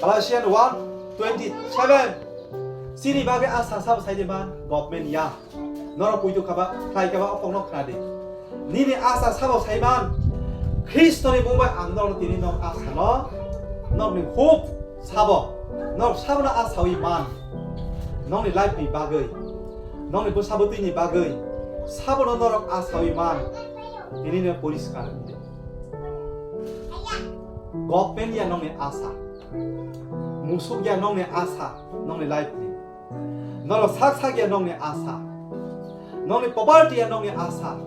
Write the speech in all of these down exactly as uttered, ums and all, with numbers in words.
Galatians one twenty-seven. Chini bagwi asa sabo sai di man, government ya. Norok puitu khaba, khlai khaba, o kokno khna di. Nini asa sabo sai man. Khristoni mung bai ang norok tini nok asa no, nokni hope sabo, norok sabo no asawi man. Nokni life ni bagwi, nokni bwsa bwtwi ni bagwi, sabo no norok asawi man. Tini no poriskar wngdi. Government ya nokni asa. Musuk ya nokni asa, nokni life ni. Norok sak sak ya nokni asa. Nokni property ya nokni asa.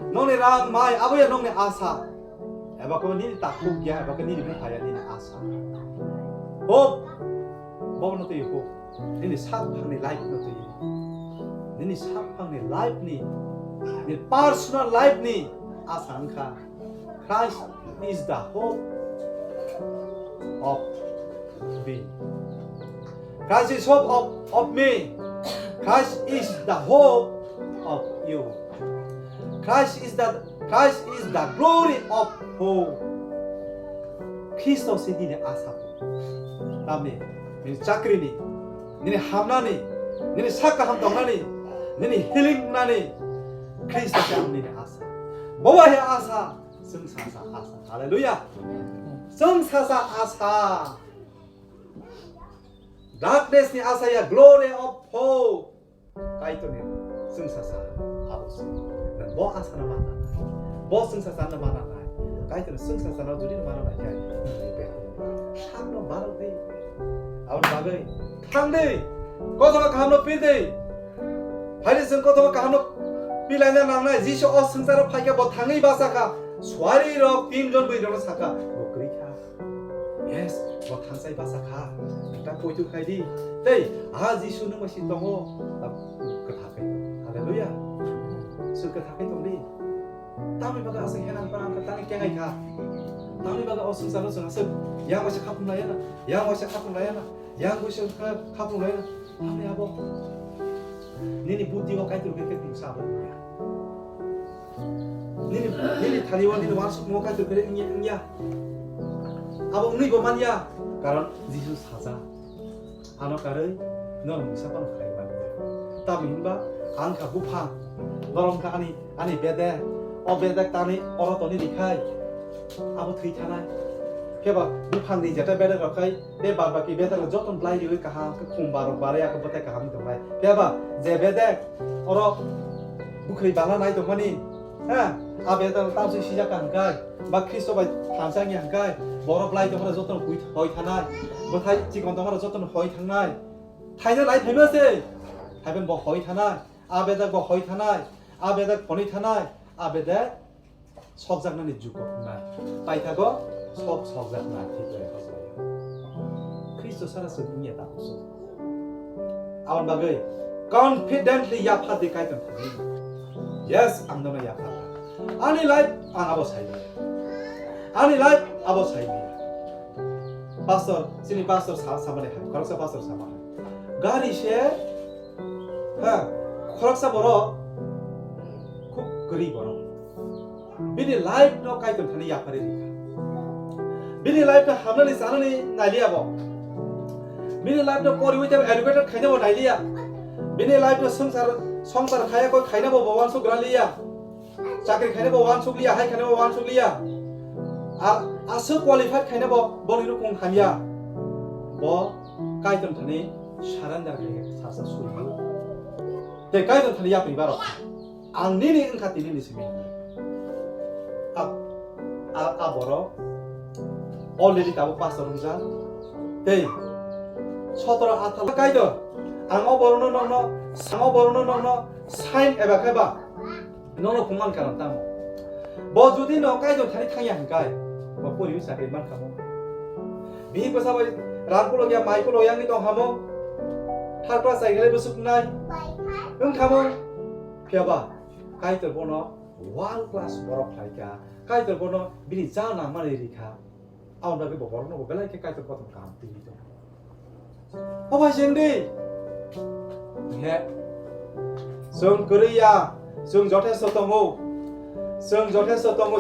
Nokni rang mai abo ya nokni asa. Eba khe nini takhuk ya, eba khe nini bupha ya nini asa. Hope. Bo no twi hope. Nini sak phangni life no twi. Nini sak phangni life ni, ni personal life ni asa wngkha. Christ is the hope of me. Christ is hope of, of me. Christ is the hope of you. Christ is the, Christ is the glory of hope. Khristo se nini asa. Tamni, nini chakrini, nini hamnani, nini sak kaham tongnani, nini healing nani, Khristo se ang nini asa. Boba he asa, chwng sasa asa. Hallelujah. Chwng sasa asa. Darkness ni asa ya glory of hope. Kaitorni chwngsasa abo se. Nang bo asano manna nai. Bo chwngsasano manna nai. Kaitorni chwngsasano jodi manna nai khe, sakno barok di. Aboni bagwi thang di. Kothoma kahamno pil di. Phaidi chwng kothoma kahamno pilaina nangnai. Jisu o swngcharo phaikha, bo thangwi bachakha. Suari rok tin jon bwrwi rokno sakha, bo kwrwi kha. Yes, bo thangsai basa kha. Ta poito khai di. Tei, ah, Jisu nung bai si tongo. Ta kwtha khai. Hallelujah. Sir kwtha khai tong di. Tamni baga aswk henang panang kha, tani kengai kha. Tamni baga o swngcharo chwng aswk yang bai se khapung laiya na. Yang bai se khapung laiya na. Yang bai se kha-, khapung laiya na. Tamni abo. Nini buddhi o Kaitor khe khe tungsa abo wngya. Nini, nini thani o nini wansuk mo Kaitor khe wngya, wngya. Abo wngwi bo manya, karon Jisu saja. Ano karwi no mungsa pano khlai manya. Tamni hinba ang kha buphang, norok kha ani, ani bedek, o bedek tani oro toni rikhai. Abo thwi thanai. Khe ba buphang ni jeta bedek rok khai, be bad baki bedek rok joto blai riwi kaham khe khum barok bare ya khe bwtai kaham wng tongnai. Khe ba je bedek oro bwkhri bala nai tongmani, ha, a bedek rok tamsui sijak ka hwnkhe, ba Khristo bai thansa wngya hwnkhe, borok blai tongmani joto no hoi thanai. Bwthai chikon tongmani joto no hoi thangnai. Thaina nai phaima se, haiben bo hoi thanai. A bedek bo hoi thanai. A bedek phonwi thanai. A bedek sokjaknani jugo wngnai. Paithago sok sokjaknai thik bai hojlai. Khristo sara se wngya ta kusu. Aboni bagwi confidently yapha de Kaitor thani. Yes, ang nono yapha. Ani life ang abo sai. Ani life abo sai. Pastor, sini pastor sa, samani hai. Khoroksa pastor samani. Gari se, ha, khoroksa borok, khub kwrwi borok. Bini life no Kaitor thani yapharwi rikha. Bini life no hamnani chanani nailiya bo. Bini life no poriwi tei educated khaina bo nailiya. Bini life no swngchar, swngchar khaya koi khaina bo bo wansuk raliya. Chakri khaina bo wansuk liya, hai khaina bo wansuk liya. A, aswk qualified khaina bo boni nukung hamya. Bo Kaitor thani surrender khe sasa suiyo. Tei Kaitor thani yapri baro. Ang nini wngkha tini ni simi. A, a, a borok already tabuk pastor wngjak. Tei sotoro athal Kaitor. Ang o borokno nokno, ang o borokno nokno sign eba khe ba nokno phung man karon tamo. Bo jodi no Kaitor thani thangya hwnkhe, bo poriwi chakri man kha mo. Bihik bwsa bai rang kulok ya, mai kulok ya wngwi tong hamo. Thar class chai khe bwswk nai wng kha mo. Phiya ba Kaitor bono world class borok khlai kha. Kaitor bono bini cha nangmani ri kha. Aboni bagwi bo borokno bo belai khe Kaitor kothom kaham twiwi tongo. Obo hai se wng di. He. Chwng kwrwi ya, chwng jothesto tongo. Chwng jothesto tongo,